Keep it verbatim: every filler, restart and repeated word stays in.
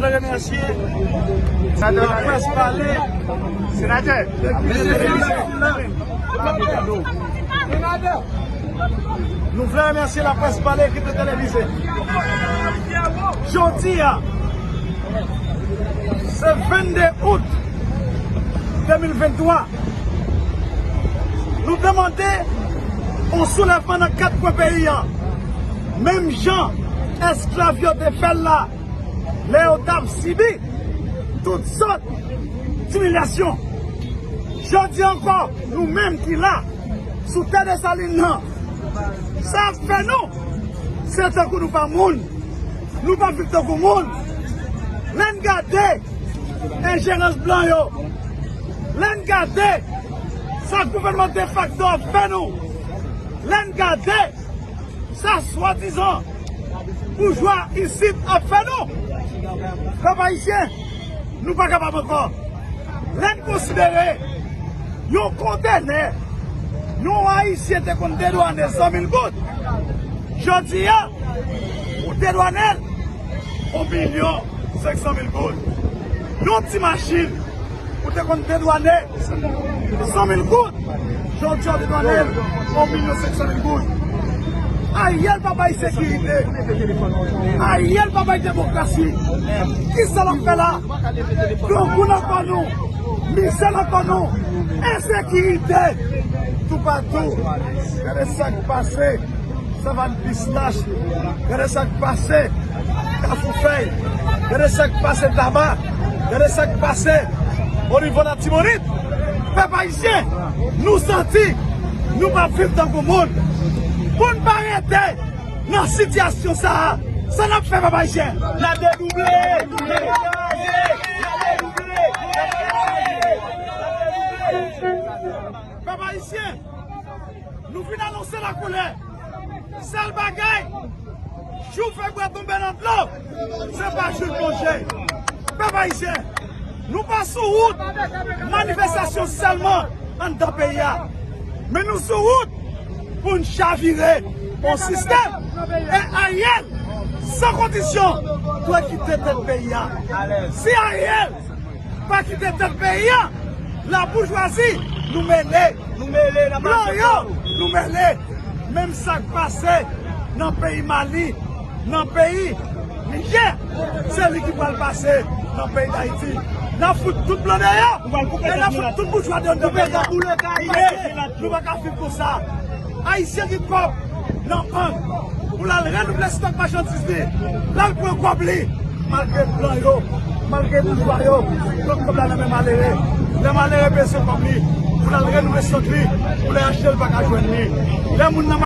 Nou vle remèsye laprès pale. Senatè. Nou vle remèsye laprès pale, ekip de televize. Jodi a, se vennde out de mil venntwa. Nou te mande yon soulèvman nan kat kwen peyi a. Menm jan esklav yo te fè l la, lè yo t ap sibi tout sòt imilyasyon. Jodi ankò, nou menm ki la, sou tè Desalin nan, sa ap fè nou, se tankou nou pa moun. Nou pa viv tankou moun. Lè n gade enjerans blan yo, lè n gade sa gouvènman defakto ap fè nou, lè n gade sa swadizan boujwa isit ap fè nou. Pèp ayisyen, nou pa kapab ankò. Lè n konsidere yon kontènè, yon Ayisyen te konn dedwane san mil goud. Jodi a, ou dedwane l yon milyon senk san mil goud. Yon ti machin, ou te konn dedwane san mil goud, jodi a w dedwane l yon milyon senk san mil goud. Ariel pa bay sekirite. Ariel pa bay demokrasi. Kisa l ap fè la? Grangou nan kò nou, mizè nan kò nou, ensekirite toupatou. Gade sa k pase Savann Pistach, gade sa k pase Kafou Fèy, gade sa k pase Taba, gade sa k pase onivo Latibonit. Pèp ayisyen, nou santi nou p ap viv tankou moun. Pou n pa rete nan sitiyasyon sa a, sa n ap fè, pèp ayisyen? N ap dedouble! Pèp ayisyen, nou vin anonse lakoulè. Sèl bagay, jou fè bwa tonbe nan dlo, se pa jou l plonje. Pèp ayisyen, nou pa sou wout manifestasyon sèlman anndan peyi a, men nou sou wout pou n chavire yon sistèm. E Ariel, san kondisyon, dwe kite tèt peyi a. Si Ariel pa kite tèt peyi a, laboujwazi, nou mele. Nou mele, n ap mache. Blan yo, nou mele. Menm sa k pase nan peyi Mali, nan peyi Nijè, se li ki pral pase nan peyi Dayiti. N ap fout tout blan deyò. E n ap fout tout boujwa deyò nan peyi a. Nou pa ka viv konsa. Ayisyen gen kòb nan bank pou l al renouvle stòk machandiz li, l al pran kòb li, malgre blan yo, malgre boujwa yo, pran kòb la nan men malere. Lè malere bezwen kòb li pou l al renouvle stòk li, pou l al achte, l pa ka jwenn li. Lè moun nan